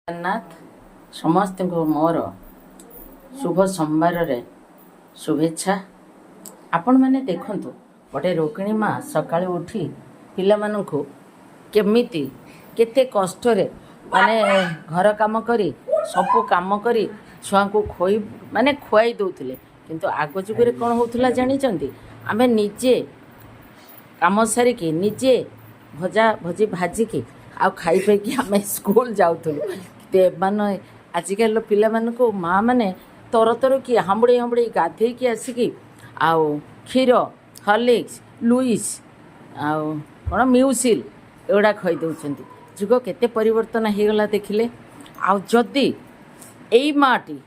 ଜଗନ୍ନାଥ। ସମସ୍ତଙ୍କୁ ମୋର ଶୁଭ ସୋମବାରରେ ଶୁଭେଚ୍ଛା। ଆପଣମାନେ ଦେଖନ୍ତୁ, ଗୋଟେ ରୋଗିଣୀ ମା ସକାଳୁ ଉଠି ପିଲାମାନଙ୍କୁ କେମିତି କେତେ କଷ୍ଟରେ ମାନେ ଘର କାମ କରି, ସବୁ କାମ କରି ଛୁଆଙ୍କୁ ଖୋଇ ମାନେ ଖୁଆଇ ଦେଉଥିଲେ। କିନ୍ତୁ ଆଗ ଯୁଗରେ କ'ଣ ହେଉଥିଲା ଜାଣିଛନ୍ତି? ଆମେ ନିଜେ କାମ ସାରିକି, ନିଜେ ଭଜା ଭଜି ଭାଜିକି ଆଉ ଖାଇ ପିଇକି ଆମେ ସ୍କୁଲ ଯାଉଥିଲୁ। କିନ୍ତୁ ଏମାନେ ଆଜିକାଲିର ପିଲାମାନଙ୍କୁ ମାଆ ମାନେ ତରତର କି ହାମ୍ବୁଡ଼େଇ ହାମ୍ବୁଡ଼େଇ ଗାଧେଇକି ଆସିକି ଆଉ କ୍ଷୀର, ହର୍ଲିକ୍ସ, ଲୁଇସ୍ ଆଉ କ'ଣ ମ୍ୟୁସିଲ୍ ଏଗୁଡ଼ା ଖୁଆଇ ଦେଉଛନ୍ତି। ଯୁଗ କେତେ ପରିବର୍ତ୍ତନ ହେଇଗଲା ଦେଖିଲେ। ଆଉ ଯଦି ଏଇ ମାଆଟି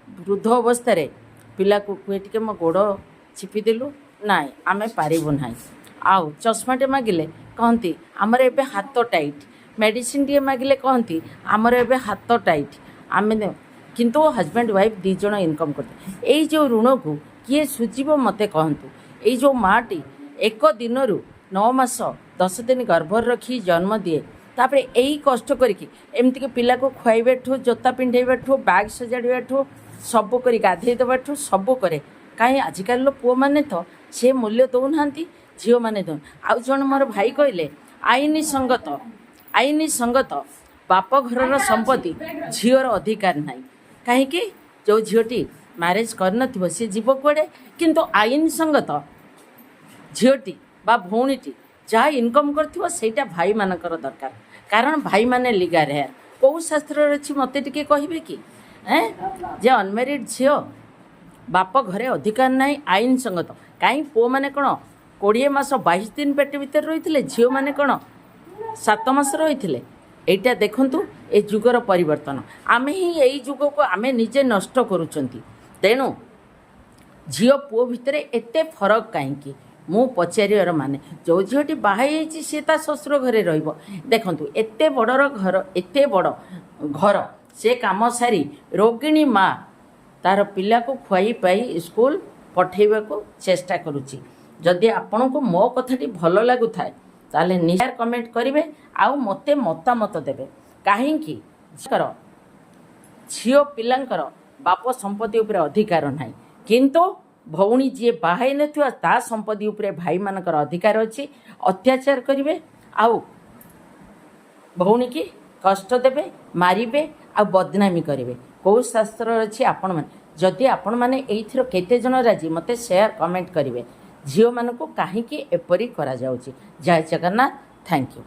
ବୃଦ୍ଧ ଅବସ୍ଥାରେ ପିଲାକୁ କୁହେ, "ଟିକେ ମୋ ଗୋଡ଼ ଚିପିଦେଲୁ", "ନାଇଁ, ଆମେ ପାରିବୁ ନାହିଁ"। ଆଉ ଚଷମାଟେ ମାଗିଲେ କହନ୍ତି, "ଆମର ଏବେ ହାତ ଟାଇଟ୍"। ମେଡ଼ିସିନ ଟିକେ ମାଗିଲେ କହନ୍ତି, "ଆମର ଏବେ ହାତ ଟାଇଟ୍"। ଆମେ କିନ୍ତୁ ହଜବେଣ୍ଡ ୱାଇଫ୍ 2 ଜଣ ଇନକମ୍ କରୁଥିଲେ। ଏଇ ଯେଉଁ ଋଣକୁ କିଏ ସୁଝିବ, ମୋତେ କହନ୍ତୁ? ଏଇ ଯେଉଁ ମାଆଟି ଏକ ଦିନରୁ 9 ମାସ 10 ଦିନ ଗର୍ଭରେ ରଖି ଜନ୍ମ ଦିଏ, ତାପରେ ଏଇ କଷ୍ଟ କରିକି ଏମିତିକି ପିଲାକୁ ଖୁଆଇବାଠୁ, ଜୋତା ପିନ୍ଧେଇବାଠୁ, ବ୍ୟାଗ୍ ସଜାଡ଼ିବାଠୁ, ସବୁ କରି, ଗାଧେଇ ଦେବାଠୁ ସବୁ କରେ। କାହିଁ ଆଜିକାଲିର ପୁଅମାନେ ତ ସେ ମୂଲ୍ୟ ଦେଉନାହାନ୍ତି, ଝିଅମାନେ ଦେଉ। ଆଉ ଜଣେ ମୋର ଭାଇ କହିଲେ, ଆଇନ ସଙ୍ଗତ ବାପ ଘରର ସମ୍ପତ୍ତି ଝିଅର ଅଧିକାର ନାହିଁ। କାହିଁକି? ଯେଉଁ ଝିଅଟି ମ୍ୟାରେଜ୍ କରିନଥିବ, ସେ ଯିବ କୁଆଡ଼େ? କିନ୍ତୁ ଆଇନ ସଙ୍ଗତ ଝିଅଟି ବା ଭଉଣୀଟି ଯାହା ଇନକମ୍ କରିଥିବ, ସେଇଟା ଭାଇମାନଙ୍କର ଦରକାର, କାରଣ ଭାଇମାନେ ଲିଗାଲ ହେୟାର। କେଉଁ ଶାସ୍ତ୍ରରେ ଅଛି, ମୋତେ ଟିକେ କହିବେ କି? ଏଁ ଯେ ଅନମ୍ୟାରିଡ୍ ଝିଅ ବାପ ଘରେ ଅଧିକାର ନାହିଁ ଆଇନ ସଙ୍ଗତ। କାହିଁ ପୁଅମାନେ କ'ଣ 20 ମାସ 22 ଦିନ ପେଟ ଭିତରେ ରହିଥିଲେ? ଝିଅମାନେ କ'ଣ 7 ମାସ ରହିଥିଲେ? ଏଇଟା ଦେଖନ୍ତୁ, ଏ ଯୁଗର ପରିବର୍ତ୍ତନ। ଆମେ ହିଁ ଏଇ ଯୁଗକୁ ଆମେ ନିଜେ ନଷ୍ଟ କରୁଛନ୍ତି। ତେଣୁ ଝିଅ ପୁଅ ଭିତରେ ଏତେ ଫରକ କାହିଁକି, ମୁଁ ପଚାରିବାର ମାନେ, ଯେଉଁ ଝିଅଟି ବାହା ହେଇଯାଇଛି, ସେ ତା ଶ୍ୱଶୁର ଘରେ ରହିବ। ଦେଖନ୍ତୁ, ଏତେ ବଡ଼ର ଘର, ଏତେ ବଡ଼ ଘର, ସେ କାମ ସାରି ରୋଗିଣୀ ମା ତାର ପିଲାକୁ ଖୁଆଇ ପାଇ ସ୍କୁଲ ପଠେଇବାକୁ ଚେଷ୍ଟା କରୁଛି। ଯଦି ଆପଣଙ୍କୁ ମୋ କଥାଟି ଭଲ ଲାଗୁଥାଏ, ତାହେଲେ ନିଶ୍ଚୟ କମେଣ୍ଟ କରିବେ ଆଉ ମୋତେ ମତାମତ ଦେବେ। କାହିଁକି ଝିଅ ପିଲାଙ୍କର ବାପ ସମ୍ପତ୍ତି ଉପରେ ଅଧିକାର ନାହିଁ, କିନ୍ତୁ ଭଉଣୀ ଯିଏ ବାହା ହେଇନଥିବ, ତା ସମ୍ପତ୍ତି ଉପରେ ଭାଇମାନଙ୍କର ଅଧିକାର ଅଛି? ଅତ୍ୟାଚାର କରିବେ ଆଉ ଭଉଣୀକି କଷ୍ଟ ଦେବେ, ମାରିବେ ଆଉ ବଦନାମୀ କରିବେ। କେଉଁ ଶାସ୍ତ୍ରରେ ଅଛି? ଆପଣମାନେ ଯଦି ଆପଣମାନେ ଏଇଥିର କେତେ ଜଣ ରାଜି, ମୋତେ ସେୟାର କମେଣ୍ଟ କରିବେ। ଝିଅମାନଙ୍କୁ କାହିଁକି ଏପରି କରାଯାଉଛି? ଜୟ ଜଗନ୍ନାଥ, thank you.